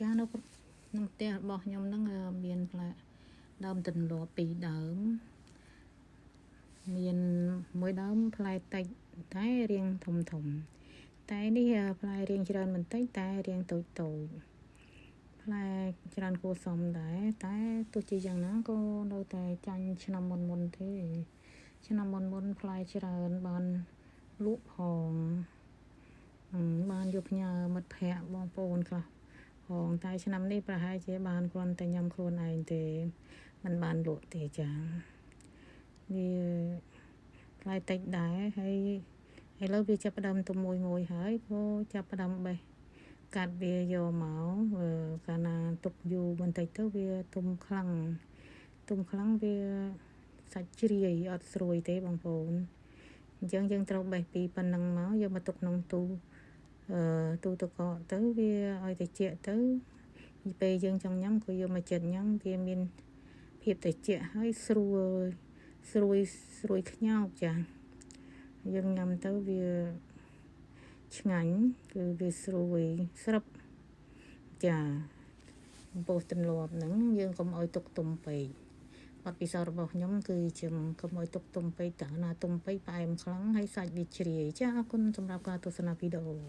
ចានៅក្នុងផ្ទះរបស់ខ្ញុំហ្នឹងមានផ្លែដើមទន្លាប់ពីរដើមមានមួយដើមផ្លែតិចតែរាងធំធំតែនេះផ្លែរាងច្រើនបន្តិចតែរាងតូចតូចផ្លែច្រើនគួរសមដែរតែទោះជាយ៉ាងណាក៏នៅតែចាញ់ឆ្នាំមុនមុនទេឆ្នាំមុនមុនផ្លែច្រើនបានលក់ផងបានយកផ្ញើមិត្តភ័ក្តិបងប្អូនខ្លះផងតែឆ្នាំនេះប្រហែលជាបានគ្រាន់តែញ៉ាំខ្លួនឯងទេមិនបានលក់ទេចាវាផ្លែតិចដែរហើយឥឡូវវាចាប់ផ្ដើមទុំមួយមួយហើយក៏ចាប់ផ្ដើមបេះកាត់វាយកមកកាលណាទុកយូរបន្តិចទៅវាទុំខ្លាំងទុំខ្លាំងវាសាច់ជ្រាយអត់ស្រួយទេបងប្អូនអញ្ចឹងយើងត្រូវបេះពីប៉ុណ្ណឹងមកយកមកទុកក្នុងទូអឺទូទឹកកកទៅវាឲ្យតិចទៅពេលយើងចង់ញ៉ាំក៏យកមកចិតញ៉ាំវាមានភាពត្រជាក់ហើយស្រួលស្រួយស្រួយខ្ញោកចាយើងញ៉ាំទៅវាឆ្ងាញ់គឺវាស្រួយស្រឹបចាអំពោះទន្លាប់ហ្នឹងយើងកុំឲ្យទុកទុំពេកបទពិសោធន៍របស់ខ្ញុំគឺជាកុំឲ្យទុកទុំពេកតើណាទុំពេកផ្អែមខ្លាំងហើយសាច់វាជ្រាយចាអរគុណសម្រាប់ការទស្សនាវីដេអូ។